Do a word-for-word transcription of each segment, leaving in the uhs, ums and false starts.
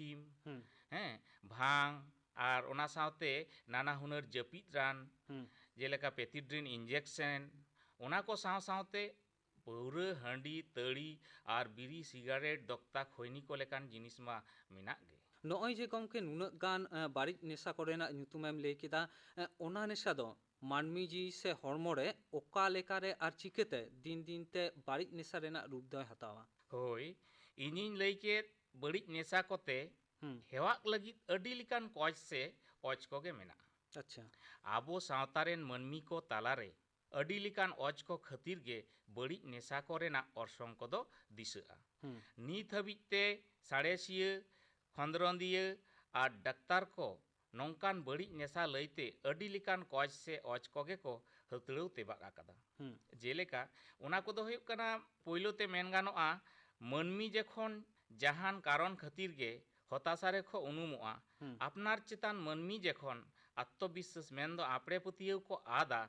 ᱯᱷᱤᱢ, ᱦᱩᱸ᱾ ᱦᱮᱸ, ᱵᱷᱟᱝ, ᱟᱨ ᱚᱱᱟ ᱥᱟᱶᱛᱮ ᱱᱟᱱᱟ ᱦᱩᱱᱟᱹᱨ ᱡᱟᱹᱯᱤᱫ ᱨᱟᱱ, ᱦᱩᱸ᱾ ᱡᱮᱞᱮᱠᱟ ᱯᱮᱛᱤᱰᱨᱤᱱ ᱤᱧᱡᱮᱠᱥᱮᱱ, ᱚᱱᱟ ᱠᱚ ᱥᱟᱶ ᱥᱟᱶᱛᱮ ᱯᱟᱹᱣᱨᱟᱹ, ᱦᱟᱺᱰᱤ, ᱛᱟᱹᱲᱤ ᱟᱨ ᱵᱤᱲᱤ, ᱥᱤᱜᱟᱨᱮᱴ, ᱫᱚᱠᱛᱟ, ᱠᱷᱚᱭᱱᱤ ᱠᱚ ᱞᱮᱠᱟᱱ ᱡᱤᱱᱤᱥ ᱢᱟ ᱢᱮᱱᱟᱜ ᱜᱮ᱾ ᱱᱚᱜᱼᱚᱭ ᱡᱮ ᱜᱚᱢᱠᱮ, ᱱᱩᱱᱟᱹᱜ ᱜᱟᱱ, ᱮ, ᱵᱟᱹᱲᱤᱡ ᱱᱮᱥᱟ ᱠᱚᱨᱮᱱᱟᱜ ᱧᱩᱛᱩᱢᱮᱢ ᱞᱟᱹᱭ ᱠᱮᱫᱟ, ᱮ, ᱚᱱᱟ ᱱᱮᱥᱟ ᱫᱚ ᱢᱟᱹᱱᱢᱤ ᱡᱤᱣᱤ ᱥᱮ ᱦᱚᱲᱢᱚ ᱨᱮ ᱚᱠᱟ ᱞᱮᱠᱟᱨᱮ ᱟᱨ ᱪᱤᱠᱟᱹᱛᱮ ᱫᱤᱱ ᱫᱤᱱ ᱛᱮ ᱵᱟᱹᱲᱤᱡ ᱱᱮᱥᱟ ᱨᱮᱱᱟᱜ ᱨᱩᱯ ᱫᱚᱭ ᱦᱟᱛᱟᱣᱟ? ᱦᱳᱭ, ᱤᱧᱤᱧ ᱞᱟᱹᱭ ᱠᱮᱫ ᱵᱟᱹᱲᱤᱡ ᱱᱮᱥᱟ ᱠᱚᱛᱮ ᱦᱩᱸ᱾ ᱦᱮᱣᱟᱜ ᱞᱟᱹᱜᱤᱫ ᱟᱹᱰᱤ ᱞᱮᱠᱟᱱ ᱠᱚᱡᱽ ᱥᱮ ᱚᱡᱽ ᱠᱚᱜᱮ ᱢᱮᱱᱟᱜᱼᱟ᱾ ᱟᱪᱪᱷᱟ᱾ ᱟᱵᱚ ᱥᱟᱶᱛᱟ ᱨᱮᱱ ᱢᱟᱹᱱᱢᱤ ᱠᱚ ᱛᱟᱞᱟᱨᱮ ᱟᱹᱰᱤ ᱞᱮᱠᱟᱱ ᱚᱡᱽ ᱠᱚ ᱠᱷᱟᱹᱛᱤᱨ ᱜᱮ ᱵᱟᱹᱲᱤᱡ ᱱᱮᱥᱟ ᱠᱚᱨᱮᱱᱟᱜ ᱚᱨᱥᱚᱝ ᱠᱚᱫᱚ ᱫᱤᱥᱟᱹᱜᱼᱟ᱾ ᱦᱩᱸ᱾ ᱱᱤᱛ ᱦᱟᱹᱵᱤᱡ ᱛᱮ ᱥᱟᱬᱮᱥᱤᱭᱟᱹ, ᱠᱷᱚᱸᱫᱽᱨᱚᱸᱫᱤᱭᱟᱹ ᱟᱨ ᱰᱟᱠᱛᱟᱨ ᱠᱚ ᱱᱚᱝᱠᱟᱱ ᱵᱟᱹᱲᱤᱡ ᱱᱮᱥᱟ ᱞᱟᱹᱭᱛᱮ ᱟᱹᱰᱤ ᱞᱮᱠᱟᱱ ᱠᱚᱡᱽ ᱥᱮ ᱚᱡᱽ ᱠᱚᱜᱮ ᱠᱚ ᱦᱟᱹᱛᱲᱟᱹᱣ ᱛᱮᱵᱟᱜ ᱟᱠᱟᱫᱟ᱾ ᱦᱩᱸ᱾ ᱡᱮᱞᱮᱠᱟ, ᱚᱱᱟ ᱠᱚᱫᱚ ᱦᱩᱭᱩᱜ ᱠᱟᱱᱟ, ᱯᱳᱭᱞᱳ ᱛᱮ ᱢᱮᱱ ᱜᱟᱱᱚᱜᱼᱟ, ᱢᱟᱹᱱᱢᱤ ᱡᱚᱠᱷᱚᱱ ᱡᱟᱦᱟᱱ ᱠᱟᱨᱚᱱ ᱠᱷᱟᱹᱛᱤᱨ ᱜᱮ ᱦᱚᱛᱟᱥᱟ ᱨᱮᱠᱚ ᱩᱱᱩᱢᱚᱜᱼᱟ, ᱦᱩᱸ᱾ ᱟᱯᱱᱟᱨ ᱪᱮᱛᱟᱱ ᱢᱟᱹᱱᱢᱤ ᱡᱚᱠᱷᱚᱱ ᱟᱛᱢᱚᱵᱤᱥᱥᱟᱥ ᱢᱮᱱᱫᱚ ᱟᱯᱲᱮ ᱯᱟᱹᱛᱭᱟᱹᱣ ᱠᱚ ᱟᱫᱟ,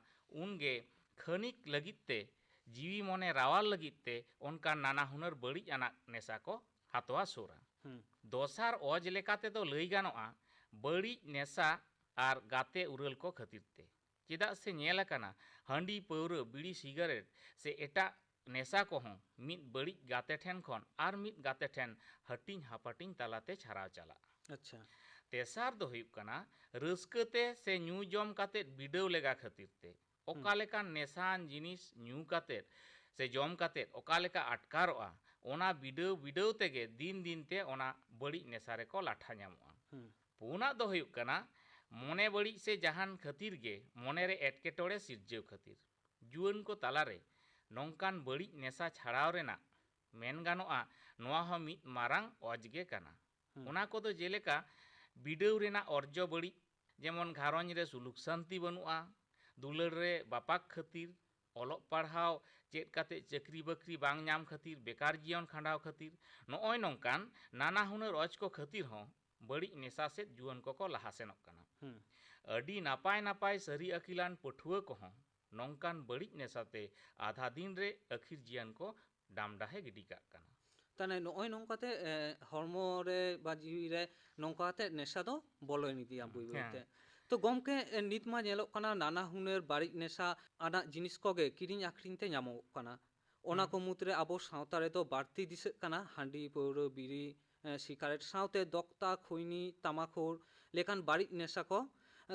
ᱩᱱᱜᱮ ᱠᱷᱟᱹᱱᱤᱠ ᱞᱟᱹᱜᱤᱫ ᱛᱮ, ᱡᱤᱣᱤ ᱢᱚᱱᱮ ᱨᱟᱣᱟᱞ ᱞᱟᱹᱜᱤᱫ ᱛᱮ ᱚᱱᱠᱟᱱ ᱱᱟᱱᱟ ᱦᱩᱱᱟᱹᱨ ᱵᱟᱹᱲᱤᱡ ᱟᱱᱟᱜ ᱱᱮᱥᱟ ᱠᱚ ᱦᱟᱛᱣᱟ ᱥᱩᱨᱟ᱾ ᱦᱩᱸ᱾ ᱫᱚᱥᱟᱨ ᱚᱡᱽ ᱞᱮᱠᱟ ᱛᱮᱫᱚ ᱞᱟᱹᱭ ᱜᱟᱱᱚᱜᱼᱟ, ᱵᱟᱹᱲᱤᱡ ᱱᱮᱥᱟ ᱟᱨ ᱜᱟᱛᱮ ᱩᱨᱟᱹᱞ ᱠᱚ ᱠᱷᱟᱹᱛᱤᱨ ᱛᱮ᱾ ᱪᱮᱫᱟᱜ ᱥᱮ ᱧᱮᱞ ᱟᱠᱟᱱᱟ, ᱦᱟᱺᱰᱤ, ᱯᱟᱹᱣᱨᱟᱹ, ᱵᱤᱲᱤ, ᱥᱤᱜᱟᱨᱮᱴ ᱥᱮ ᱮᱴᱟᱜ ᱱᱮᱥᱟ ᱠᱚᱦᱚᱸ ᱢᱤᱫ ᱵᱟᱹᱲᱤᱡ ᱜᱟᱛᱮ ᱴᱷᱮᱱ ᱠᱷᱚᱱ ᱟᱨ ᱢᱤᱫ ᱜᱟᱛᱮ ᱴᱷᱮᱱ ᱦᱟᱹᱴᱤᱧ ᱦᱟᱯᱟᱴᱤᱧ ᱛᱟᱞᱟᱛᱮ ᱪᱷᱟᱨᱟᱣ ᱪᱟᱞᱟᱜᱼᱟ᱾ ᱟᱪᱪᱷᱟ᱾ ᱛᱮᱥᱟᱨ ᱫᱚ ᱦᱩᱭᱩᱜ ᱠᱟᱱᱟ, ᱨᱟᱹᱥᱠᱟᱹ ᱛᱮ ᱥᱮ ᱧᱩ ᱡᱚᱢ ᱠᱟᱛᱮᱫ ᱵᱤᱰᱟᱹᱣ ᱞᱮᱜᱟ ᱠᱷᱟᱹᱛᱤᱨ ᱛᱮ᱾ ᱚᱠᱟ ᱦᱩᱸ᱾ ᱞᱮᱠᱟᱱ ᱱᱮᱥᱟᱣᱟᱱ ᱡᱤᱱᱤᱥ ᱧᱩ ᱠᱟᱛᱮᱫ ᱥᱮ ᱡᱚᱢ ᱠᱟᱛᱮᱫ ᱚᱠᱟ ᱞᱮᱠᱟ ᱟᱴᱠᱟᱨᱚᱜᱼᱟ, ᱚᱱᱟ ᱵᱤᱰᱟᱹᱣ ᱵᱤᱰᱟᱹᱣ ᱛᱮᱜᱮ ᱫᱤᱱ ᱫᱤᱱ ᱛᱮ ᱚᱱᱟ ᱵᱟᱹᱲᱤᱡ ᱱᱮᱥᱟ ᱨᱮᱠᱚ ᱞᱟᱴᱷᱟ ᱧᱟᱢᱚᱜᱼᱟ᱾ ᱦᱩᱸ᱾ ᱯᱩᱱᱟᱜ ᱫᱚ ᱦᱩᱭᱩᱜ ᱠᱟᱱᱟ, ᱢᱚᱱᱮ ᱵᱟᱹᱲᱤᱡ ᱥᱮ ᱡᱟᱦᱟᱱ ᱠᱷᱟᱹᱛᱤᱨ ᱜᱮ ᱢᱚᱱᱮ ᱨᱮ ᱮᱴᱠᱮᱴᱚᱬᱮ ᱥᱤᱨᱡᱟᱹᱣ ᱠᱷᱟᱹᱛᱤᱨ᱾ ᱡᱩᱣᱟᱹᱱ ᱠᱚ ᱛᱟᱞᱟᱨᱮ ᱱᱚᱝᱠᱟᱱ ᱵᱟᱹᱲᱤᱡ ᱱᱮᱥᱟ ᱪᱷᱟᱲᱟᱣ ᱨᱮᱱᱟᱜ, ᱢᱮᱱ ᱜᱟᱱᱚᱜᱼᱟ, ᱱᱚᱣᱟ ᱦᱚᱸ ᱢᱤᱫ ᱢᱟᱨᱟᱝ ᱚᱡᱽ ᱜᱮ ᱠᱟᱱᱟ᱾ ᱦᱩᱸ᱾ ᱚᱱᱟ ᱠᱚᱫᱚ ᱡᱮᱞᱮᱠᱟ, ᱵᱤᱰᱟᱹᱣ ᱨᱮᱱᱟᱜ ᱚᱨᱡᱚ ᱵᱟᱹᱲᱤᱡ, ᱡᱮᱢᱚᱱ ᱜᱷᱟᱨᱚᱸᱡᱽ ᱨᱮ ᱥᱩᱞᱩᱠ ᱥᱟᱱᱛᱤ ᱵᱟᱹᱱᱩᱜᱼᱟ, ᱫᱩᱞᱟᱹᱲ ᱨᱮ ᱵᱟᱯᱟᱠ ᱠᱷᱟᱹᱛᱤᱨ, ᱚᱞᱚᱜ ᱯᱟᱲᱦᱟᱣ ᱪᱮᱫ ᱠᱟᱛᱮ ᱪᱟᱹᱠᱨᱤ ᱵᱟᱹᱠᱨᱤ ᱵᱟᱝ ᱧᱟᱢ ᱠᱷᱟᱹᱛᱤᱨ, ᱵᱮᱠᱟᱨ ᱡᱤᱭᱚᱱ ᱠᱷᱟᱸᱰᱟᱣ ᱠᱷᱟᱹᱛᱤᱨ, ᱱᱚᱜᱼᱚᱭ ᱱᱚᱝᱠᱟᱱ ᱱᱟᱱᱟ ᱦᱩᱱᱟᱹᱨ ᱚᱡᱽ ᱠᱚ ᱠᱷᱟᱹᱛᱤᱨ ᱦᱚᱸ ᱵᱟᱹᱲᱤᱡ ᱱᱮᱥᱟ ᱥᱮᱫ ᱡᱩᱣᱟᱹᱱ ᱠᱚᱠᱚ ᱞᱟᱦᱟ ᱥᱮᱱᱚᱜ ᱠᱟᱱᱟ᱾ ᱦᱩᱸ᱾ ᱟᱹᱰᱤ ᱱᱟᱯᱟᱭ ᱱᱟᱯᱟᱭ ᱥᱟᱹᱨᱤ ᱟᱹᱠᱤᱞᱟᱱ ᱯᱟᱹᱴᱷᱩᱣᱟᱹ ᱠᱚᱦᱚᱸ ᱱᱚᱝᱠᱟᱱ ᱵᱟᱹᱲᱤᱡ ᱱᱮᱥᱟᱛᱮ ᱟᱫᱷᱟ ᱫᱤᱱ ᱨᱮ ᱟᱹᱠᱷᱤᱨ ᱡᱤᱭᱚᱱ ᱠᱚ ᱰᱟᱢᱰᱟᱦᱮ ᱜᱤᱰᱤ ᱠᱟᱜ ᱠᱟᱱᱟ᱾ ᱛᱟᱦᱞᱮ ᱱᱚᱜᱼᱚᱭ ᱱᱚᱝᱠᱟᱛᱮ ᱮ, ᱦᱚᱲᱢᱚ ᱨᱮ ᱵᱟ ᱡᱤᱣᱤ ᱨᱮ ᱱᱚᱝᱠᱟᱛᱮ ᱱᱮᱥᱟ ᱫᱚ ᱵᱚᱞᱚᱭᱮᱱ ᱜᱮᱭᱟ ᱵᱟᱹᱭ ᱵᱟᱹᱭᱛᱮ᱾ ᱦᱮᱸ᱾ ᱛᱚ ᱜᱚᱢᱠᱮ, ᱮ, ᱱᱤᱛ ᱢᱟ ᱧᱮᱞᱚᱜ ᱠᱟᱱᱟ ᱱᱟᱱᱟ ᱦᱩᱱᱟᱹᱨ ᱵᱟᱹᱲᱤᱡ ᱱᱮᱥᱟ ᱟᱱᱟᱜ ᱡᱤᱱᱤᱥ ᱠᱚᱜᱮ ᱠᱤᱨᱤᱧ ᱟᱠᱷᱨᱤᱧ ᱛᱮ ᱧᱟᱢᱚᱜᱚᱜ ᱠᱟᱱᱟ᱾ ᱚᱱᱟ ᱦᱮᱸ᱾ ᱠᱚ ᱢᱩᱫᱽᱨᱮ ᱟᱵᱚ ᱥᱟᱶᱛᱟ ᱨᱮᱫᱚ ᱵᱟᱹᱲᱛᱤ ᱫᱤᱥᱟᱹᱜ ᱠᱟᱱᱟ ᱦᱟᱺᱰᱤ, ᱯᱟᱹᱣᱨᱟᱹ, ᱵᱤᱲᱤ, ᱮ, ᱥᱤᱜᱟᱨᱮᱴ ᱥᱟᱶᱛᱮ ᱫᱚᱠᱛᱟ, ᱠᱷᱚᱭᱱᱤ, ᱛᱟᱢᱟᱠᱷᱩᱨ ᱞᱮᱠᱟᱱ ᱵᱟᱹᱲᱤᱡ ᱱᱮᱥᱟ ᱠᱚ᱾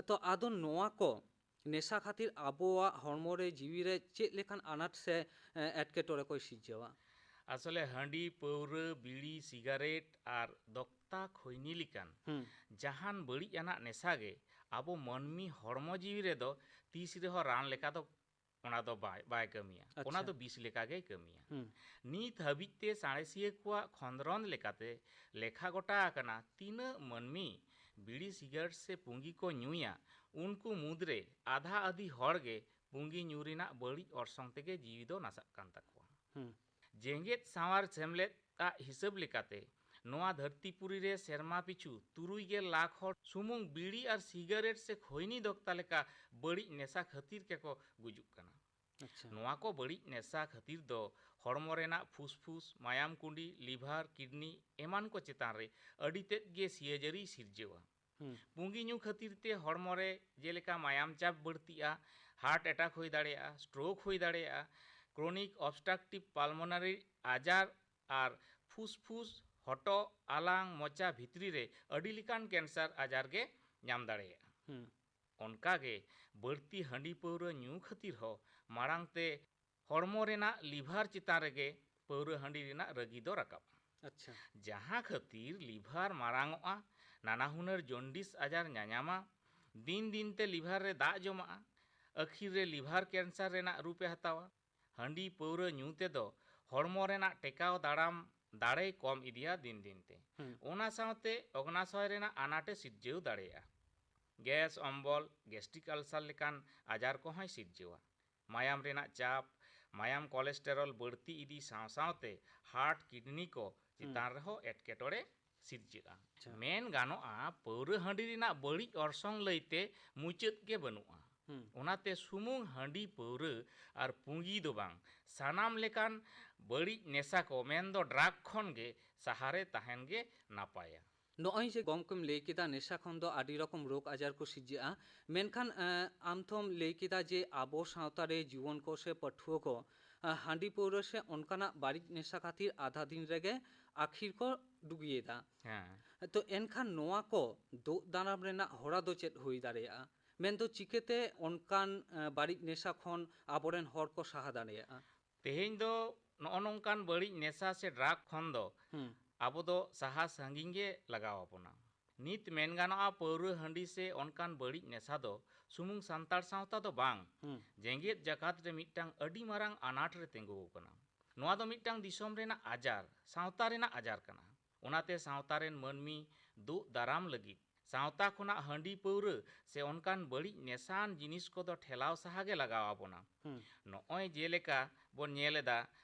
ᱛᱚ ᱟᱫᱚ ᱱᱚᱣᱟ ᱠᱚ ᱱᱮᱥᱟ ᱠᱷᱟᱹᱛᱤᱨ ᱟᱵᱚᱣᱟᱜ ᱦᱚᱲᱢᱚ ᱨᱮ, ᱡᱤᱣᱤ ᱨᱮ ᱪᱮᱫ ᱞᱮᱠᱟᱱ ᱟᱱᱟᱴ ᱥᱮ, ᱮ, ᱮᱴᱠᱮᱴᱚᱬᱮ ᱠᱚᱭ ᱥᱤᱨᱡᱟᱹᱣᱟ? ᱟᱥᱚᱞᱮ ᱦᱟᱺᱰᱤ, ᱯᱟᱹᱣᱨᱟᱹ, ᱵᱤᱲᱤ, ᱥᱤᱜᱟᱨᱮᱴ ᱟᱨ ᱫᱚᱠᱛᱟ, ᱠᱷᱚᱭᱱᱤ ᱞᱮᱠᱟᱱ ᱦᱩᱸ᱾ ᱡᱟᱦᱟᱱ ᱵᱟᱹᱲᱤᱡ ᱟᱱᱟᱜ ᱱᱮᱥᱟ ᱜᱮ ᱟᱵᱚ ᱢᱟᱹᱱᱢᱤ ᱦᱚᱲᱢᱚ ᱡᱤᱣᱤ ᱨᱮᱫᱚ ᱛᱤᱥ ᱨᱮᱦᱚᱸ ᱨᱟᱱ ᱞᱮᱠᱟ ᱫᱚ ᱚᱱᱟ ᱫᱚ ᱵᱟᱭ, ᱵᱟᱭ ᱠᱟᱹᱢᱤᱭᱟ᱾ ᱟᱪᱪᱷᱟ᱾ ᱚᱱᱟ ᱫᱚ ᱵᱤᱥ ᱞᱮᱠᱟ ᱜᱮᱭ ᱠᱟᱹᱢᱤᱭᱟ᱾ ᱦᱩᱸ᱾ ᱱᱤᱛ ᱦᱟᱹᱵᱤᱡ ᱛᱮ ᱥᱟᱬᱮᱥᱤᱭᱟᱹ ᱠᱚᱣᱟᱜ ᱠᱷᱚᱸᱫᱽᱨᱚᱸᱫᱽ ᱞᱮᱠᱟᱛᱮ ᱞᱮᱠᱷᱟ ᱜᱚᱴᱟ ᱟᱠᱟᱱᱟ, ᱛᱤᱱᱟᱹᱜ ᱢᱟᱹᱱᱢᱤ ᱵᱤᱲᱤ, ᱥᱤᱜᱟᱨᱮᱴ ᱥᱮ ᱯᱩᱸᱜᱤ ᱠᱚ ᱧᱩᱭᱟ, ᱩᱱᱠᱩ ᱢᱩᱫᱽᱨᱮ ᱟᱫᱷᱟ ᱟᱹᱫᱷᱤ ᱦᱚᱲ ᱜᱮ ᱯᱩᱸᱜᱤ ᱧᱩ ᱨᱮᱱᱟᱜ ᱵᱟᱹᱲᱤᱡ ᱚᱨᱥᱚᱝ ᱛᱮᱜᱮ ᱡᱤᱣᱤ ᱫᱚ ᱱᱟᱥᱟᱜ ᱠᱟᱱ ᱛᱟᱠᱚᱣᱟ᱾ ᱦᱩᱸ᱾ ᱡᱮᱜᱮᱛ ᱥᱟᱶᱟᱨ ᱥᱮᱢᱞᱮᱫ ᱟᱜ ᱦᱤᱥᱟᱹᱵ ᱞᱮᱠᱟᱛᱮ, ᱱᱚᱣᱟ ᱫᱷᱟᱹᱨᱛᱤ ᱯᱩᱨᱤ ᱨᱮ ᱥᱮᱨᱢᱟ ᱯᱤᱪᱷᱩ ᱛᱩᱨᱩᱭ ᱜᱮᱞ ᱞᱟᱠᱷ ᱦᱚᱲ ᱥᱩᱢᱩᱝ ᱵᱤᱲᱤ ᱟᱨ ᱥᱤᱜᱟᱨᱮᱴ ᱥᱮ ᱠᱷᱚᱭᱱᱤ ᱫᱚᱠᱛᱟ ᱞᱮᱠᱟ ᱵᱟᱹᱲᱤᱡ ᱱᱮᱥᱟ ᱠᱷᱟᱹᱛᱤᱨ ᱜᱮᱠᱚ ᱜᱩᱡᱩᱜ ᱠᱟᱱᱟ᱾ ᱟᱪᱪᱷᱟ᱾ ᱱᱚᱣᱟ ᱠᱚ ᱵᱟᱹᱲᱤᱡ ᱱᱮᱥᱟ ᱠᱷᱟᱹᱛᱤᱨ ᱫᱚ ᱦᱚᱲᱢᱚ ᱨᱮᱱᱟᱜ ᱯᱷᱩᱥᱯᱷᱩᱥ, ᱢᱟᱭᱟᱢ ᱠᱩᱸᱰᱤ, ᱞᱤᱵᱷᱟᱨ, ᱠᱤᱰᱱᱤ ᱮᱢᱟᱱ ᱠᱚ ᱪᱮᱛᱟᱱ ᱨᱮ ᱟᱹᱰᱤ ᱛᱮᱫ ᱜᱮ ᱥᱤᱭᱟᱹᱡᱟᱹᱨᱤ ᱥᱤᱨᱡᱟᱹᱣᱟ᱾ ᱦᱩᱸ᱾ ᱯᱩᱸᱜᱤ ᱧᱩ ᱠᱷᱟᱹᱛᱤᱨ ᱛᱮ ᱦᱚᱲᱢᱚ ᱨᱮ ᱡᱮᱞᱮᱠᱟ ᱢᱟᱭᱟᱢ ᱪᱟᱯ ᱵᱟᱹᱲᱛᱤᱜᱼᱟ, ᱦᱟᱨᱴ ᱮᱴᱟᱠ ᱦᱩᱭ ᱫᱟᱲᱮᱭᱟᱜᱼᱟ, ᱥᱴᱨᱳᱠ ᱦᱩᱭ ᱫᱟᱲᱮᱭᱟᱜᱼᱟ, ᱠᱨᱚᱱᱤᱠ ᱚᱵᱥᱴᱨᱟᱠᱴᱤᱵᱷ ᱯᱟᱞᱢᱳᱱᱟᱨᱤ ᱟᱡᱟᱨ ᱟᱨ ᱯᱷᱩᱥᱯᱷᱩᱥ, ᱦᱚᱴᱚᱜ, ᱟᱞᱟᱝ, ᱢᱚᱪᱟ ᱵᱷᱤᱛᱨᱤ ᱨᱮ ᱟᱹᱰᱤ ᱞᱮᱠᱟᱱ ᱠᱮᱱᱥᱟᱨ ᱟᱡᱟᱨ ᱜᱮ ᱧᱟᱢ ᱫᱟᱲᱮᱭᱟᱜᱼᱟ᱾ ᱦᱩᱸ᱾ ᱚᱱᱠᱟᱜᱮ ᱵᱟᱹᱲᱛᱤ ᱦᱟᱺᱰᱤ ᱯᱟᱹᱣᱨᱟᱹ ᱧᱩ ᱠᱷᱟᱹᱛᱤᱨ ᱦᱚᱸ ᱢᱟᱲᱟᱝ ᱛᱮ ᱦᱚᱲᱢᱚ ᱨᱮᱱᱟᱜ ᱞᱤᱵᱷᱟᱨ ᱪᱮᱛᱟᱱ ᱨᱮᱜᱮ ᱯᱟᱹᱣᱨᱟᱹ ᱦᱟᱺᱰᱤ ᱨᱮᱱᱟᱜ ᱨᱟᱹᱜᱤ ᱫᱚ ᱨᱟᱠᱟᱵᱼᱟ᱾ ᱟᱪᱪᱷᱟ᱾ ᱡᱟᱦᱟᱸ ᱠᱷᱟᱹᱛᱤᱨ ᱞᱤᱵᱷᱟᱨ ᱢᱟᱨᱟᱝ ᱚᱜᱼᱟ, ᱱᱟᱱᱟ ᱦᱩᱱᱟᱹᱨ ᱡᱚᱱᱰᱤᱥ ᱟᱡᱟᱨ ᱧᱟᱧᱟᱢᱟ, ᱫᱤᱱ ᱫᱤᱱ ᱛᱮ ᱞᱤᱵᱷᱟᱨ ᱨᱮ ᱫᱟᱜ ᱡᱚᱢᱟᱜᱼᱟ, ᱟᱹᱠᱷᱤᱨ ᱨᱮ ᱞᱤᱵᱷᱟᱨ ᱠᱮᱱᱥᱟᱨ ᱨᱮᱱᱟᱜ ᱨᱩᱯ ᱮ ᱦᱟᱛᱟᱣᱟ᱾ ᱦᱟᱺᱰᱤ ᱯᱟᱹᱣᱨᱟᱹ ᱧᱩ ᱛᱮᱫᱚ ᱦᱚᱲᱢᱚ ᱨᱮᱱᱟᱜ ᱴᱮᱠᱟᱣ ᱫᱟᱲᱟᱢ ᱫᱟᱲᱮᱭ ᱠᱚᱢ ᱤᱫᱤᱭᱟ ᱫᱤᱱ ᱫᱤᱱ ᱛᱮ᱾ ᱦᱩᱸ᱾ ᱚᱱᱟ ᱥᱟᱶᱛᱮ ᱚᱜᱽᱱᱟᱥᱚᱭ ᱨᱮᱱᱟᱜ ᱟᱱᱟᱴ ᱮ ᱥᱤᱨᱡᱟᱹᱣ ᱫᱟᱲᱮᱭᱟᱜᱼᱟ᱾ ᱜᱮᱥ ᱚᱢᱵᱚᱞ, ᱜᱮᱥᱴᱨᱤᱠ ᱟᱞᱥᱟᱨ ᱞᱮᱠᱟᱱ ᱟᱡᱟᱨ ᱠᱚᱦᱚᱸᱭ ᱥᱤᱨᱡᱟᱹᱣᱟ᱾ ᱢᱟᱭᱟᱢ ᱨᱮᱱᱟᱜ ᱪᱟᱯ, ᱢᱟᱭᱟᱢ ᱠᱚᱞᱮᱥᱴᱮᱨᱚᱞ ᱵᱟᱹᱲᱛᱤ ᱤᱫᱤ ᱥᱟᱶ ᱥᱟᱶᱛᱮ ᱦᱟᱨᱴ, ᱠᱤᱰᱱᱤ ᱠᱚ ᱪᱮᱛᱟᱱ ᱦᱩᱸ᱾ ᱨᱮᱦᱚᱸ ᱮᱴᱠᱮᱴᱚᱬᱮ ᱥᱤᱨᱡᱟᱹᱜᱼᱟ᱾ ᱟᱪᱪᱷᱟ᱾ ᱢᱮᱱ ᱜᱟᱱᱚᱜᱼᱟ, ᱯᱟᱹᱣᱨᱟᱹ ᱦᱟᱺᱰᱤ ᱨᱮᱱᱟᱜ ᱵᱟᱹᱲᱤᱡ ᱚᱨᱥᱚᱝ ᱞᱟᱹᱭᱛᱮ ᱢᱩᱪᱟᱹᱫ ᱜᱮ ᱵᱟᱹᱱᱩᱜᱼᱟ᱾ ᱦᱩᱸ᱾ ᱚᱱᱟᱛᱮ ᱥᱩᱢᱩᱝ ᱦᱟᱺᱰᱤ ᱯᱟᱹᱣᱨᱟᱹ ᱟᱨ ᱯᱩᱸᱜᱤ ᱫᱚ ᱵᱟᱝ, ᱥᱟᱱᱟᱢ ᱞᱮᱠᱟᱱ ᱵᱟᱹᱲᱤᱡ ᱱᱮᱥᱟ ᱠᱚ, ᱢᱮᱱᱫᱚ ᱰᱨᱟᱜᱽ ᱠᱷᱚᱱ ᱜᱮ ᱥᱟᱦᱟᱨᱮ ᱛᱟᱦᱮᱱ ᱜᱮ ᱱᱟᱯᱟᱭᱟ᱾ ᱱᱚᱜᱼᱚᱭ ᱡᱮ ᱜᱚᱢᱠᱮᱢ ᱞᱟᱹᱭ ᱠᱮᱫᱟ, ᱱᱮᱥᱟ ᱠᱷᱚᱱ ᱫᱚ ᱟᱹᱰᱤ ᱨᱚᱠᱚᱢ ᱨᱳᱜᱽ ᱟᱡᱟᱨ ᱠᱚ ᱥᱤᱨᱡᱟᱹᱜᱼᱟ, ᱢᱮᱱᱠᱷᱟᱱ, ᱮᱸ, ᱟᱢ ᱛᱚᱢ ᱞᱟᱹᱭ ᱠᱮᱫᱟ ᱡᱮ ᱟᱵᱚ ᱥᱟᱶᱛᱟ ᱨᱮ ᱡᱩᱣᱟᱹᱱ ᱠᱚ ᱥᱮ ᱯᱟᱹᱴᱷᱩᱣᱟᱹ ᱠᱚ, ᱮᱸ, ᱦᱟᱺᱰᱤ ᱯᱟᱹᱣᱨᱟᱹ ᱥᱮ ᱚᱱᱠᱟᱱᱟᱜ ᱵᱟᱹᱲᱤᱡ ᱱᱮᱥᱟ ᱠᱷᱟᱹᱛᱤᱨ ᱟᱫᱷᱟ ᱫᱤᱱ ᱨᱮᱜᱮ ᱟᱹᱠᱷᱤᱨ ᱠᱚ ᱰᱩᱜᱤᱭᱮᱫᱟ᱾ ᱦᱮᱸ᱾ ᱛᱚ ᱮᱱᱠᱷᱟᱱ ᱱᱚᱣᱟ ᱠᱚ ᱫᱳᱜ ᱫᱟᱨᱟᱢ ᱨᱮᱱᱟᱜ ᱦᱚᱨᱟ ᱫᱚ ᱪᱮᱫ ᱦᱩᱭ ᱫᱟᱲᱮᱭᱟᱜᱼᱟ? ᱢᱮᱱᱫᱚ ᱪᱤᱠᱟᱹᱛᱮ ᱚᱱᱠᱟᱱ, ᱮᱸ, ᱵᱟᱹᱲᱤᱡ ᱱᱮᱥᱟ ᱠᱷᱚᱱ ᱟᱵᱚᱨᱮᱱ ᱦᱚᱲ ᱠᱚ ᱥᱟᱦᱟ ᱫᱟᱲᱮᱭᱟᱜᱼᱟ? ᱛᱮᱦᱮᱧ ᱫᱚ ᱱᱚᱜᱼᱚ ᱱᱚᱝᱠᱟᱱ ᱵᱟᱹᱲᱤᱡ ᱱᱮᱥᱟ ᱥᱮ ᱰᱨᱟᱜᱽ ᱠᱷᱚᱱ ᱫᱚ ᱦᱩᱸ᱾ ᱟᱵᱚ ᱫᱚ ᱥᱟᱦᱟ ᱥᱟᱺᱜᱤᱧ ᱜᱮ ᱞᱟᱜᱟᱣ ᱟᱵᱚᱱᱟ᱾ ᱱᱤᱛ ᱢᱮᱱ ᱜᱟᱱᱚᱜᱼᱟ, ᱯᱟᱹᱣᱨᱟᱹ ᱦᱟᱺᱰᱤ ᱥᱮ ᱚᱱᱠᱟᱱ ᱵᱟᱹᱲᱤᱡ ᱱᱮᱥᱟ ᱫᱚ ᱥᱩᱢᱩᱝ ᱥᱟᱱᱛᱟᱲ ᱥᱟᱶᱛᱟ ᱫᱚ ᱵᱟᱝ, ᱦᱩᱸ᱾ ᱡᱮᱜᱮᱛ ᱡᱟᱠᱟᱛ ᱨᱮ ᱢᱤᱫᱴᱟᱝ ᱟᱹᱰᱤ ᱢᱟᱨᱟᱝ ᱟᱱᱟᱴ ᱨᱮ ᱛᱤᱸᱜᱩ ᱟᱠᱟᱱᱟ᱾ ᱱᱚᱣᱟ ᱫᱚ ᱢᱤᱫᱴᱟᱝ ᱫᱤᱥᱚᱢ ᱨᱮᱱᱟᱜ ᱟᱡᱟᱨ, ᱥᱟᱶᱛᱟ ᱨᱮᱱᱟᱜ ᱟᱡᱟᱨ ᱠᱟᱱᱟ᱾ ᱚᱱᱟᱛᱮ ᱥᱟᱶᱛᱟ ᱨᱮᱱ ᱢᱟᱹᱱᱢᱤ ᱫᱳᱜ ᱫᱟᱨᱟᱢ ᱞᱟᱹᱜᱤᱫ ᱥᱟᱶᱛᱟ ᱠᱷᱚᱱᱟᱜ ᱦᱟᱺᱰᱤ ᱯᱟᱹᱣᱨᱟᱹ ᱥᱮ ᱚᱱᱠᱟᱱ ᱵᱟᱹᱲᱤᱡ ᱱᱮᱥᱟᱱ ᱡᱤᱱᱤᱥ ᱠᱚᱫᱚ ᱴᱷᱮᱞᱟᱣ ᱥᱟᱦᱟ ᱜᱮ ᱞᱟᱜᱟᱣ ᱟᱵᱚᱱᱟ᱾ ᱦᱩᱸ᱾ ᱱᱚᱜᱼᱚᱭ ᱡᱮᱞᱮᱠᱟ ᱵᱚᱱ ᱧᱮᱞ ᱮᱫᱟ,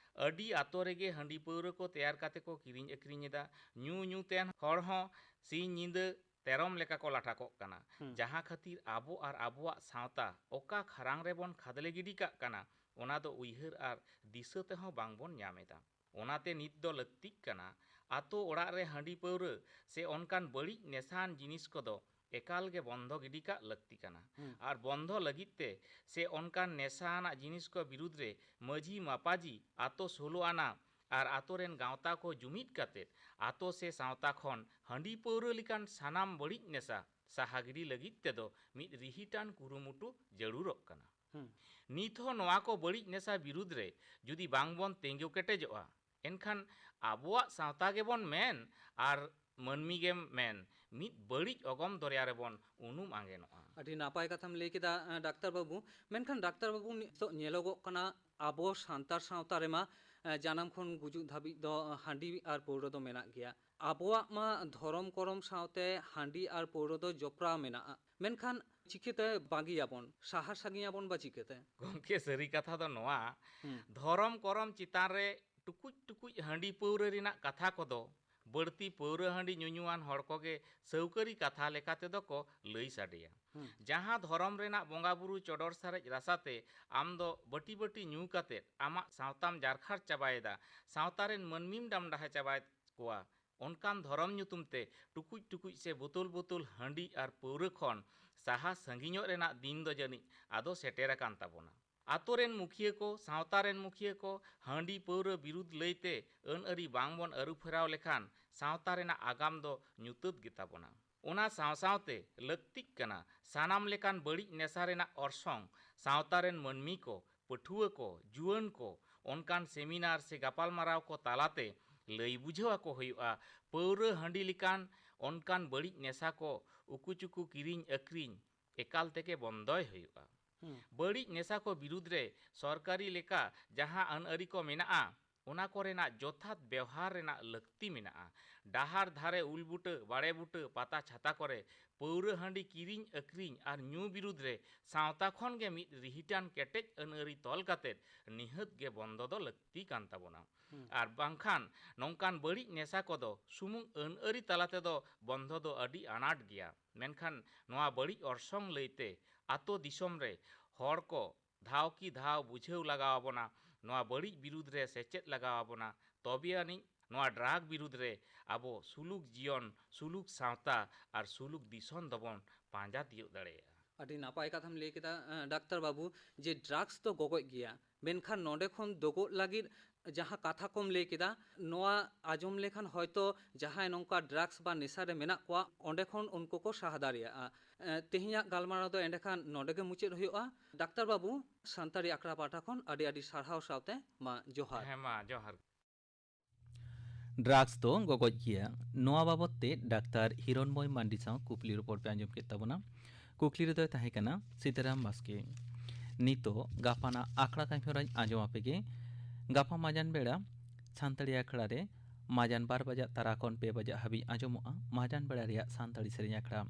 ᱟᱹᱰᱤ ᱟᱛᱳ ᱨᱮᱜᱮ ᱦᱟᱺᱰᱤ ᱯᱟᱹᱣᱨᱟᱹ ᱠᱚ ᱛᱮᱭᱟᱨ ᱠᱟᱛᱮ ᱠᱚ ᱠᱤᱨᱤᱧ ᱟᱹᱠᱷᱨᱤᱧ ᱮᱫᱟ᱾ ᱧᱩ ᱧᱩ ᱛᱮᱱ ᱦᱚᱲ ᱦᱚᱸ ᱥᱤᱧ ᱧᱤᱫᱟᱹ ᱛᱮᱨᱚᱢ ᱞᱮᱠᱟ ᱠᱚ ᱞᱟᱴᱷᱟ ᱠᱚᱜ ᱠᱟᱱᱟ᱾ ᱦᱩᱸ᱾ ᱡᱟᱦᱟᱸ ᱠᱷᱟᱹᱛᱤᱨ ᱟᱵᱚ ᱟᱨ ᱟᱵᱚᱣᱟᱜ ᱥᱟᱶᱛᱟ ᱚᱠᱟ ᱠᱷᱟᱨᱟᱝ ᱨᱮᱵᱚᱱ ᱠᱷᱟᱫᱽᱞᱮ ᱜᱤᱰᱤ ᱠᱟᱜ ᱠᱟᱱᱟ, ᱚᱱᱟ ᱫᱚ ᱩᱭᱦᱟᱹᱨ ᱟᱨ ᱫᱤᱥᱟᱹ ᱛᱮᱦᱚᱸ ᱵᱟᱝᱵᱚᱱ ᱧᱟᱢ ᱮᱫᱟ᱾ ᱚᱱᱟᱛᱮ ᱱᱤᱛ ᱫᱚ ᱞᱟᱹᱠᱛᱤᱜ ᱠᱟᱱᱟ, ᱟᱛᱳ ᱚᱲᱟᱜ ᱨᱮ ᱦᱟᱺᱰᱤ ᱯᱟᱹᱣᱨᱟᱹ ᱥᱮ ᱚᱱᱠᱟᱱ ᱵᱟᱹᱲᱤᱡ ᱱᱮᱥᱟᱱ ᱡᱤᱱᱤᱥ ᱠᱚᱫᱚ ᱮᱠᱟᱞ ᱜᱮ ᱵᱚᱱᱫᱷᱚ ᱜᱤᱰᱤ ᱠᱟᱜ ᱞᱟᱹᱠᱛᱤ ᱠᱟᱱᱟ᱾ ᱦᱩᱸ᱾ ᱟᱨ ᱵᱚᱱᱫᱷᱚ ᱞᱟᱹᱜᱤᱫ ᱛᱮ ᱥᱮ ᱚᱱᱠᱟᱱ ᱱᱮᱥᱟ ᱟᱱᱟᱜ ᱡᱤᱱᱤᱥ ᱠᱚ ᱵᱤᱨᱩᱫᱽ ᱨᱮ ᱢᱟᱹᱡᱷᱤ ᱢᱟᱯᱟᱡᱤ, ᱟᱛᱳ ᱥᱳᱞᱳ ᱟᱱᱟ ᱟᱨ ᱟᱛᱳ ᱨᱮᱱ ᱜᱟᱶᱛᱟ ᱠᱚ ᱡᱩᱢᱤᱫ ᱠᱟᱛᱮ ᱟᱛᱳ ᱥᱮ ᱥᱟᱶᱛᱟ ᱠᱷᱚᱱ ᱦᱟᱺᱰᱤ ᱯᱟᱹᱣᱨᱟᱹ ᱞᱮᱠᱟᱱ ᱥᱟᱱᱟᱢ ᱵᱟᱹᱲᱤᱡ ᱱᱮᱥᱟ ᱥᱟᱦᱟ ᱜᱤᱰᱤ ᱞᱟᱹᱜᱤᱫ ᱛᱮᱫᱚ ᱢᱤᱫ ᱨᱤᱦᱤᱴᱟᱱ ᱠᱩᱨᱩᱢᱩᱴᱩ ᱡᱟᱹᱨᱩᱲᱚᱜ ᱠᱟᱱᱟ᱾ ᱦᱩᱸ᱾ ᱱᱤᱛ ᱦᱚᱸ ᱱᱚᱣᱟ ᱠᱚ ᱵᱟᱹᱲᱤᱡ ᱱᱮᱥᱟ ᱵᱤᱨᱩᱫᱽ ᱨᱮ ᱡᱩᱫᱤ ᱵᱟᱝ ᱵᱚᱱ ᱛᱤᱸᱜᱩ ᱠᱮᱴᱮᱡᱚᱜᱼᱟ, ᱮᱱᱠᱷᱟᱱ ᱟᱵᱚᱣᱟᱜ ᱥᱟᱶᱛᱟ ᱜᱮᱵᱚᱱ ᱢᱮᱱ ᱟᱨ ᱢᱟᱹᱱᱢᱤ ᱜᱮᱢ ᱢᱮᱱ, ᱢᱤᱫ ᱵᱟᱹᱲᱤᱡ ᱚᱜᱚᱢ ᱫᱚᱨᱭᱟ ᱨᱮᱵᱚᱱ ᱩᱱᱩᱢ ᱟᱸᱜᱮᱱᱚᱜᱼᱟ᱾ ᱟᱹᱰᱤ ᱱᱟᱯᱟᱭ ᱠᱟᱛᱷᱟᱢ ᱞᱟᱹᱭ ᱠᱮᱫᱟ, ᱮᱸ, ᱰᱟᱠᱛᱟᱨ ᱵᱟᱹᱵᱩ᱾ ᱢᱮᱱᱠᱷᱟᱱ ᱰᱟᱠᱛᱟᱨ ᱵᱟᱹᱵᱩ, ᱱᱤᱛᱚᱜ ᱧᱮᱞᱚᱜᱚᱜ ᱠᱟᱱᱟ, ᱟᱵᱚ ᱥᱟᱱᱛᱟᱲ ᱥᱟᱶᱛᱟ ᱨᱮᱢᱟ, ᱮᱸ, ᱡᱟᱱᱟᱢ ᱠᱷᱚᱱ ᱜᱩᱡᱩᱜ ᱫᱷᱟᱹᱵᱤᱡ ᱫᱚ, ᱮᱸ, ᱦᱟᱺᱰᱤ ᱟᱨ ᱯᱟᱹᱣᱨᱟᱹ ᱫᱚ ᱢᱮᱱᱟᱜ ᱜᱮᱭᱟ᱾ ᱟᱵᱚᱣᱟᱜ ᱢᱟ ᱫᱷᱚᱨᱚᱢ ᱠᱚᱨᱚᱢ ᱥᱟᱶᱛᱮ ᱦᱟᱺᱰᱤ ᱟᱨ ᱯᱟᱹᱣᱨᱟᱹ ᱫᱚ ᱡᱚᱯᱲᱟᱣ ᱢᱮᱱᱟᱜᱼᱟ᱾ ᱢᱮᱱᱠᱷᱟᱱ ᱪᱤᱠᱟᱹᱛᱮ ᱵᱟᱹᱜᱤᱭᱟᱵᱚᱱ, ᱥᱟᱦᱟ ᱥᱟᱺᱜᱤᱧᱟᱵᱚᱱ ᱵᱟ ᱪᱤᱠᱟᱹᱛᱮ? ᱜᱚᱢᱠᱮ, ᱥᱟᱹᱨᱤ ᱠᱟᱛᱷᱟ ᱫᱚ ᱱᱚᱣᱟ, ᱦᱩᱸ᱾ ᱫᱷᱚᱨᱚᱢ ᱠᱚᱨᱚᱢ ᱪᱮᱛᱟᱱ ᱨᱮ ᱴᱩᱠᱩᱡ ᱴᱩᱠᱩᱡ ᱦᱟᱺᱰᱤ ᱯᱟᱹᱣᱨᱟᱹ ᱨᱮᱱᱟᱜ ᱠᱟᱛᱷᱟ ᱠᱚᱫᱚ ᱵᱟᱹᱲᱛᱤ ᱯᱟᱹᱣᱨᱟᱹ ᱦᱟᱺᱰᱤ ᱧᱩᱧᱩᱣᱟᱱ ᱦᱚᱲ ᱠᱚᱜᱮ ᱥᱟᱹᱣᱠᱟᱹᱨᱤ ᱠᱟᱛᱷᱟ ᱞᱮᱠᱟ ᱛᱮᱫᱚ ᱠᱚ ᱞᱟᱹᱭ ᱥᱟᱰᱮᱭᱟ᱾ ᱦᱩᱸ᱾ ᱡᱟᱦᱟᱸ ᱫᱷᱚᱨᱚᱢ ᱨᱮᱱᱟᱜ ᱵᱚᱸᱜᱟ ᱵᱩᱨᱩ ᱪᱚᱰᱚᱨ ᱥᱟᱨᱮᱡ ᱨᱟᱥᱟᱛᱮ ᱟᱢ ᱫᱚ ᱵᱟᱹᱴᱤ ᱵᱟᱹᱴᱤ ᱧᱩ ᱠᱟᱛᱮ ᱟᱢᱟᱜ ᱥᱟᱶᱛᱟᱢ ᱡᱟᱨᱠᱷᱟᱨ ᱪᱟᱵᱟᱭᱮᱫᱟ, ᱥᱟᱶᱛᱟ ᱨᱮᱱ ᱢᱟᱹᱱᱢᱤᱢ ᱰᱟᱢᱰᱟᱦᱟ ᱪᱟᱵᱟᱭᱮᱫ ᱠᱚᱣᱟ, ᱚᱱᱠᱟᱱ ᱫᱷᱚᱨᱚᱢ ᱧᱩᱛᱩᱢ ᱛᱮ ᱴᱩᱠᱩᱡ ᱴᱩᱠᱩᱡ ᱥᱮ ᱵᱳᱛᱳᱞ ᱵᱳᱛᱳᱞ ᱦᱟᱺᱰᱤ ᱟᱨ ᱯᱟᱹᱣᱨᱟᱹ ᱠᱷᱚᱱ ᱥᱟᱦᱟ ᱥᱟᱺᱜᱤᱧᱚᱜ ᱨᱮᱱᱟᱜ ᱫᱤᱱ ᱫᱚ ᱡᱟᱹᱱᱤᱡ ᱟᱫᱚ ᱥᱮᱴᱮᱨ ᱟᱠᱟᱱ ᱛᱟᱵᱚᱱᱟ᱾ ᱟᱛᱳ ᱨᱮᱱ ᱢᱩᱠᱷᱤᱭᱟᱹ ᱠᱚ, ᱥᱟᱶᱛᱟ ᱨᱮᱱ ᱢᱩᱠᱷᱤᱭᱟᱹ ᱠᱚ ᱦᱟᱺᱰᱤ ᱯᱟᱹᱣᱨᱟᱹ ᱵᱤᱨᱩᱫᱽ ᱞᱟᱹᱭᱛᱮ ᱟᱹᱱ ᱟᱹᱨᱤ ᱵᱟᱝ ᱵᱚᱱ ᱟᱹᱨᱩ ᱯᱷᱮᱨᱟᱣ ᱞᱮᱠᱷᱟᱱ ᱥᱟᱶᱛᱟ ᱨᱮᱱᱟᱜ ᱟᱜᱟᱢ ᱫᱚ ᱧᱩᱛᱟᱹᱛ ᱜᱮᱛᱟ ᱵᱚᱱᱟ᱾ ᱚᱱᱟ ᱥᱟᱶ ᱥᱟᱶᱛᱮ ᱞᱟᱹᱠᱛᱤᱜ ᱠᱟᱱᱟ ᱥᱟᱱᱟᱢ ᱞᱮᱠᱟᱱ ᱵᱟᱹᱲᱤᱡ ᱱᱮᱥᱟ ᱨᱮᱱᱟᱜ ᱚᱨᱥᱚᱝ ᱥᱟᱶᱛᱟ ᱨᱮᱱ ᱢᱟᱹᱱᱢᱤ ᱠᱚ, ᱯᱟᱹᱴᱷᱩᱣᱟᱹ ᱠᱚ, ᱡᱩᱣᱟᱹᱱ ᱠᱚ ᱚᱱᱠᱟᱱ ᱥᱮᱢᱤᱱᱟᱨ ᱥᱮ ᱜᱟᱯᱟᱞᱢᱟᱨᱟᱣ ᱠᱚ ᱛᱟᱞᱟᱛᱮ ᱞᱟᱹᱭ ᱵᱩᱡᱷᱟᱹᱣ ᱟᱠᱚ ᱦᱩᱭᱩᱜᱼᱟ᱾ ᱯᱟᱹᱣᱨᱟᱹ ᱦᱟᱺᱰᱤ ᱞᱮᱠᱟᱱ ᱚᱱᱠᱟᱱ ᱵᱟᱹᱲᱤᱡ ᱱᱮᱥᱟ ᱠᱚ ᱩᱠᱩ ᱪᱩᱠᱩ ᱠᱤᱨᱤᱧ ᱟᱹᱠᱷᱨᱤᱧ ᱮᱠᱟᱞ ᱛᱮᱜᱮ ᱵᱚᱱᱫᱚᱭ ᱦᱩᱭᱩᱜᱼᱟ᱾ ᱦᱩᱸ᱾ ᱵᱟᱹᱲᱤᱡ ᱱᱮᱥᱟ ᱠᱚ ᱵᱤᱨᱩᱫᱽ ᱨᱮ ᱥᱚᱨᱠᱟᱨᱤ ᱞᱮᱠᱟ ᱡᱟᱦᱟᱸ ᱟᱹᱱ ᱟᱹᱨᱤ ᱠᱚ ᱢᱮᱱᱟᱜᱼᱟ, ᱚᱱᱟ ᱠᱚᱨᱮᱱᱟᱜ ᱡᱚᱛᱷᱟᱛ ᱵᱮᱣᱦᱟᱨ ᱨᱮᱱᱟᱜ ᱞᱟᱹᱠᱛᱤ ᱢᱮᱱᱟᱜᱼᱟ᱾ ᱰᱟᱦᱟᱨ ᱫᱷᱟᱨᱮ ᱩᱞ ᱵᱩᱴᱟᱹ, ᱵᱟᱲᱮ ᱵᱩᱴᱟᱹ, ᱯᱟᱛᱟ ᱪᱷᱟᱛᱟ ᱠᱚᱨᱮ ᱯᱟᱹᱣᱨᱟᱹ ᱦᱟᱺᱰᱤ ᱠᱤᱨᱤᱧ ᱟᱹᱠᱷᱨᱤᱧ ᱟᱨ ᱧᱩ ᱵᱤᱨᱩᱫᱽ ᱨᱮ ᱥᱟᱶᱛᱟ ᱠᱷᱚᱱ ᱜᱮ ᱢᱤᱫ ᱨᱤᱦᱤᱴᱟᱱ ᱠᱮᱴᱮᱡ ᱟᱹᱱ ᱟᱹᱨᱤ ᱛᱚᱞ ᱠᱟᱛᱮ ᱱᱤᱦᱟᱹᱛ ᱜᱮ ᱵᱚᱱᱫᱚ ᱫᱚ ᱞᱟᱹᱠᱛᱤ ᱠᱟᱱ ᱛᱟᱵᱚᱱᱟ᱾ ᱦᱩᱸ᱾ ᱟᱨ ᱵᱟᱝᱠᱷᱟᱱ ᱱᱚᱝᱠᱟᱱ ᱵᱟᱹᱲᱤᱡ ᱱᱮᱥᱟ ᱠᱚᱫᱚ ᱥᱩᱢᱩᱝ ᱟᱹᱱ ᱟᱹᱨᱤ ᱛᱟᱞᱟ ᱛᱮᱫᱚ ᱵᱚᱱᱫᱚ ᱫᱚ ᱟᱹᱰᱤ ᱟᱱᱟᱴ ᱜᱮᱭᱟ᱾ ᱢᱮᱱᱠᱷᱟᱱ ᱱᱚᱣᱟ ᱵᱟᱹᱲᱤᱡ ᱚᱨᱥᱚᱝ ᱞᱟᱹᱭᱛᱮ ᱟᱛᱳ ᱫᱤᱥᱚᱢ ᱨᱮ ᱦᱚᱲ ᱠᱚ ᱫᱷᱟᱣ ᱠᱤ ᱫᱷᱟᱣ ᱵᱩᱡᱷᱟᱹᱣ ᱞᱟᱜᱟᱣ ᱟᱵᱚᱱᱟ, ᱱᱚᱣᱟ ᱵᱟᱹᱲᱤᱡ ᱵᱤᱨᱩᱫᱽ ᱨᱮ ᱥᱮᱪᱮᱫ ᱞᱟᱜᱟᱣ ᱟᱵᱚᱱᱟ, ᱛᱚᱵᱮ ᱟᱹᱱᱤᱡ ᱱᱚᱣᱟ ᱰᱨᱟᱜᱽ ᱵᱤᱨᱩᱫᱽ ᱨᱮ ᱟᱵᱚ ᱥᱩᱞᱩᱠ ᱡᱤᱭᱚᱱ, ᱥᱩᱞᱩᱠ ᱥᱟᱶᱛᱟ ᱟᱨ ᱥᱩᱞᱩᱠ ᱫᱤᱥᱚᱢ ᱫᱚᱵᱚᱱ ᱯᱟᱸᱡᱟ ᱛᱤᱭᱳᱜ ᱫᱟᱲᱮᱭᱟᱜᱼᱟ᱾ ᱟᱹᱰᱤ ᱱᱟᱯᱟᱭ ᱠᱟᱛᱷᱟᱢ ᱞᱟᱹᱭ ᱠᱮᱫᱟ, ᱮᱸ, ᱰᱟᱠᱛᱟᱨ ᱵᱟᱹᱵᱩ, ᱡᱮ ᱰᱨᱟᱜᱽᱥ ᱫᱚ ᱜᱚᱜᱚᱡ ᱜᱮᱭᱟ, ᱢᱮᱱᱠᱷᱟᱱ ᱱᱚᱰᱮ ᱠᱷᱚᱱ ᱫᱚᱜᱚᱜ ᱞᱟᱹᱜᱤᱫ ᱡᱟᱦᱟᱸ ᱠᱟᱛᱷᱟ ᱠᱚᱢ ᱞᱟᱹᱭ ᱠᱮᱫᱟ, ᱱᱚᱣᱟ ᱟᱸᱡᱚᱢ ᱞᱮᱠᱷᱟᱱ ᱦᱚᱭᱛᱚ ᱡᱟᱦᱟᱸᱭ ᱱᱚᱝᱠᱟ ᱰᱨᱟᱜᱽᱥ ᱵᱟ ᱱᱮᱥᱟ ᱨᱮ ᱢᱮᱱᱟᱜ ᱠᱚᱣᱟ, ᱚᱸᱰᱮ ᱠᱷᱚᱱ ᱩᱱᱠᱩ ᱠᱚ ᱥᱟᱦᱟ ᱫᱟᱲᱮᱭᱟᱜᱼᱟ᱾ ᱮᱸ, ᱛᱮᱦᱮᱧᱟᱜ ᱜᱟᱞᱢᱟᱨᱟᱣ ᱫᱚ ᱮᱸᱰᱮᱠᱷᱟᱱ ᱱᱚᱰᱮ ᱜᱮ ᱢᱩᱪᱟᱹᱫ ᱦᱩᱭᱩᱜᱼᱟ᱾ ᱰᱟᱠᱛᱟᱨ ᱵᱟᱹᱵᱩ, ᱥᱟᱱᱛᱟᱲᱤ ᱟᱠᱷᱲᱟ ᱯᱟᱦᱴᱟ ᱠᱷᱚᱱ ᱟᱹᱰᱤ ᱟᱹᱰᱤ ᱥᱟᱨᱦᱟᱣ ᱥᱟᱶᱛᱮ ᱢᱟ ᱡᱚᱦᱟᱨ᱾ ᱦᱮᱸ ᱢᱟ, ᱡᱚᱦᱟᱨ᱾ ᱰᱨᱟᱜᱽᱥ ᱫᱚ ᱜᱚᱜᱚᱡ ᱜᱮᱭᱟ᱾ ᱱᱚᱣᱟ ᱵᱟᱵᱚᱛ ᱛᱮ ᱰᱟᱠᱛᱟᱨ ᱦᱤᱨᱚᱱᱢᱚᱭ ᱢᱟᱱᱰᱤ ᱥᱟᱶ ᱠᱩᱠᱞᱤ ᱨᱚᱯᱚᱲ ᱯᱮ ᱟᱸᱡᱚᱢ ᱠᱮᱫ ᱛᱟᱵᱚᱱᱟ᱾ ᱠᱩᱠᱞᱤ ᱨᱮᱫᱚᱭ ᱛᱟᱦᱮᱸ ᱠᱟᱱᱟ ᱥᱤᱛᱟᱨᱟᱢ ᱵᱟᱥᱠᱮ᱾ ᱱᱤᱛᱚᱜ ᱜᱟᱯᱟᱱᱟᱜ ᱟᱠᱷᱲᱟ ᱠᱟᱹᱢᱤᱦᱚᱨᱟᱧ ᱟᱸᱡᱚᱢ ᱟᱯᱮ ᱜᱮ᱾ ᱜᱟᱯᱟ ᱢᱟᱡᱟᱱ ᱵᱮᱲᱟ ᱥᱟᱱᱛᱟᱲᱤ ᱟᱠᱷᱲᱟ ᱨᱮ ᱢᱟᱡᱟᱱ ᱵᱟᱨ ᱵᱟᱡᱟᱜ ᱛᱟᱨᱟ ᱠᱷᱚᱱ ᱯᱮ ᱵᱟᱡᱟᱜ ᱦᱟᱹᱵᱤᱡ ᱟᱸᱡᱚᱢᱚᱜᱼᱟ ᱢᱟᱡᱟᱱ ᱵᱮᱲᱟ ᱨᱮᱭᱟᱜ ᱥᱟᱱᱛᱟᱲᱤ ᱥᱮᱨᱮᱧ ᱟᱠᱷᱲᱟ᱾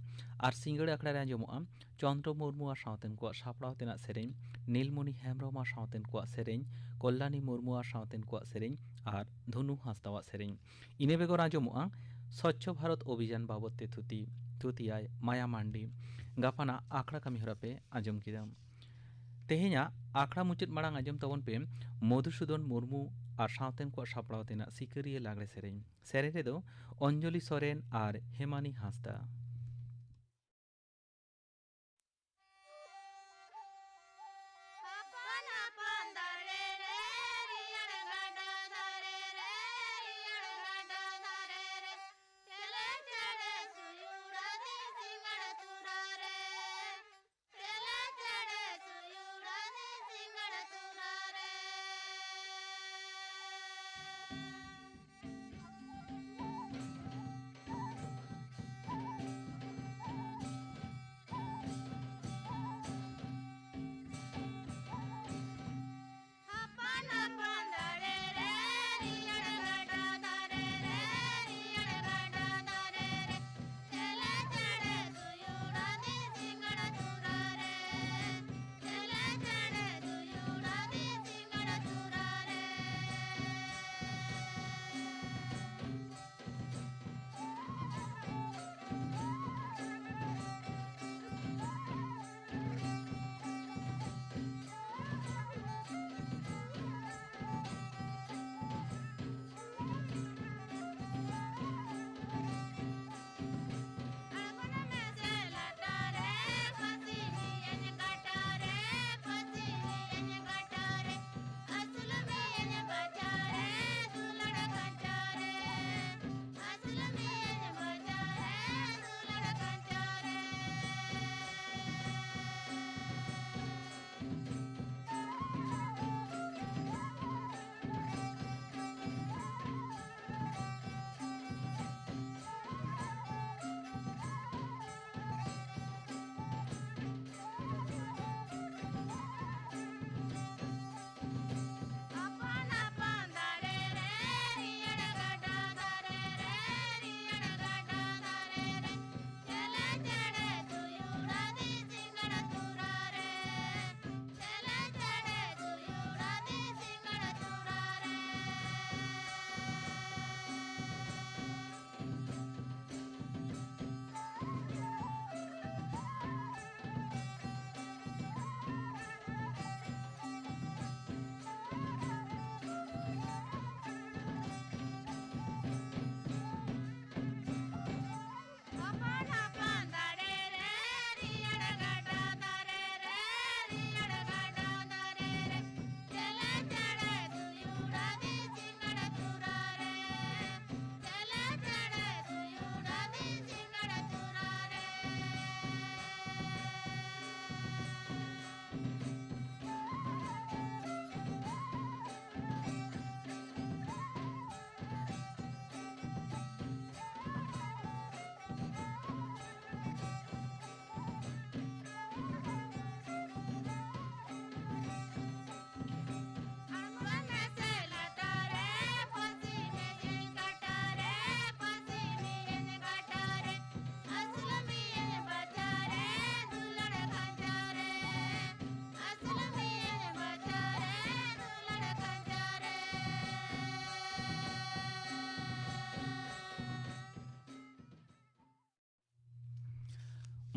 ᱟᱨ ᱥᱤᱸᱜᱟᱹᱲ ᱟᱠᱷᱲᱟ ᱨᱮ ᱟᱸᱡᱚᱢᱚᱜᱼᱟ ᱪᱚᱱᱫᱨᱚ ᱢᱩᱨᱢᱩ ᱟᱨ ᱥᱟᱶᱛᱮᱱ ᱠᱚᱣᱟᱜ ᱥᱟᱯᱲᱟᱣ ᱛᱮᱱᱟᱜ ᱥᱮᱨᱮᱧ, ᱱᱤᱞᱢᱚᱱᱤ ᱦᱮᱢᱵᱨᱚᱢ ᱟᱨ ᱥᱟᱶᱛᱮᱱ ᱠᱚᱣᱟᱜ ᱥᱮᱨᱮᱧ, ᱠᱚᱞᱞᱟᱱᱤ ᱢᱩᱨᱢᱩ ᱟᱨ ᱥᱟᱶᱛᱮᱱ ᱠᱚᱣᱟᱜ ᱥᱮᱨᱮᱧ, ᱟᱨ ᱫᱷᱩᱱᱩ ᱦᱟᱸᱥᱫᱟᱣᱟᱜ ᱥᱮᱨᱮᱧ᱾ ᱤᱱᱟᱹ ᱵᱮᱜᱚᱨ ᱟᱸᱡᱚᱢᱚᱜᱼᱟ ᱥᱚᱪᱪᱷᱚ ᱵᱷᱟᱨᱚᱛ ᱚᱵᱷᱤᱡᱟᱱ ᱵᱟᱵᱚᱫ ᱛᱮ ᱛᱷᱩᱛᱤ, ᱛᱷᱩᱛᱤᱭᱟᱭ ᱢᱟᱭᱟ ᱢᱟᱱᱰᱤ᱾ ᱜᱟᱯᱟᱱᱟᱜ ᱟᱠᱷᱲᱟ ᱠᱟᱹᱢᱤᱦᱚᱨᱟ ᱯᱮ ᱟᱸᱡᱚᱢ ᱠᱮᱫᱟ᱾ ᱛᱮᱦᱮᱧᱟᱜ ᱟᱠᱷᱲᱟ ᱢᱩᱪᱟᱹᱫ ᱢᱟᱲᱟᱝ ᱟᱸᱡᱚᱢ ᱛᱟᱵᱚᱱ ᱯᱮ ᱢᱚᱫᱷᱩᱥᱩᱫᱚᱱ ᱢᱩᱨᱢᱩ ᱟᱨ ᱥᱟᱶᱛᱮᱱ ᱠᱚᱣᱟᱜ ᱥᱟᱯᱲᱟᱣ ᱛᱮᱱᱟᱜ ᱥᱤᱠᱟᱹᱨᱤᱭᱟᱹ ᱞᱟᱜᱽᱲᱮ ᱥᱮᱨᱮᱧ᱾ ᱥᱮᱨᱮᱧ ᱨᱮᱫᱚ ᱚᱧᱡᱚᱞᱤ ᱥᱚᱨᱮᱱ ᱟᱨ ᱦᱮᱢᱟᱱᱤ ᱦᱟᱸᱥᱫᱟ᱾ ᱟᱯᱟᱱ ᱟᱯᱟᱱ ᱫᱟᱨᱮ ᱨᱮ ᱨᱮᱭᱟᱲ ᱜᱟᱰᱟ ᱫᱷᱟᱨᱮ ᱨᱮ, ᱨᱮᱭᱟᱲ ᱜᱟᱰᱟ ᱫᱷᱟᱨᱮ ᱨᱮ, ᱪᱮᱞᱮ ᱪᱮᱬᱮ ᱪᱩᱭᱩᱲ ᱟᱫᱤ ᱥᱤᱸᱜᱟᱲ ᱛᱩᱨᱟ ᱨᱮ, ᱪᱮᱞᱮ ᱪᱮᱬᱮ ᱪᱩᱭᱩᱲ ᱟᱫᱤ ᱥᱤᱸᱜᱟᱲ ᱛᱩᱨᱟ ᱨᱮ᱾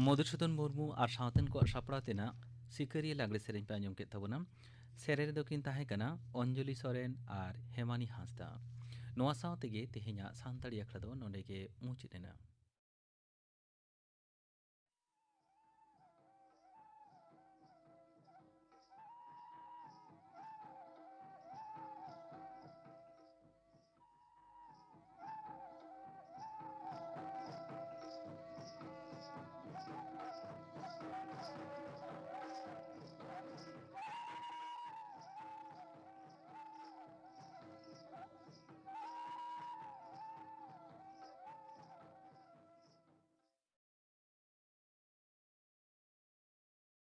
ᱢᱚᱫᱷᱩᱥᱩᱫᱚᱱ ᱢᱩᱨᱢᱩ ᱟᱨ ᱥᱟᱶᱛᱮᱱ ᱠᱚᱣᱟᱜ ᱥᱟᱯᱲᱟᱣ ᱛᱮᱱᱟᱜ ᱥᱤᱠᱟᱹᱨᱤᱭᱟᱹ ᱞᱟᱜᱽᱲᱮ ᱥᱮᱨᱮᱧ ᱯᱮ ᱟᱸᱡᱚᱢ ᱠᱮᱫ ᱛᱟᱵᱚᱱᱟ᱾ ᱥᱮᱨᱮᱧ ᱨᱮᱫᱚ ᱠᱤᱱ ᱛᱟᱦᱮᱸ ᱠᱟᱱᱟ ᱚᱧᱡᱚᱞᱤ ᱥᱚᱨᱮᱱ ᱟᱨ ᱦᱮᱢᱟᱱᱤ ᱦᱟᱸᱥᱫᱟ᱾ ᱱᱚᱣᱟ ᱥᱟᱶ ᱛᱮᱜᱮ ᱛᱮᱦᱮᱧᱟᱜ ᱥᱟᱱᱛᱟᱲᱤ ᱟᱠᱷᱲᱟ ᱫᱚ ᱱᱚᱰᱮ ᱜᱮ ᱢᱩᱪᱟᱹᱫ ᱮᱱᱟ᱾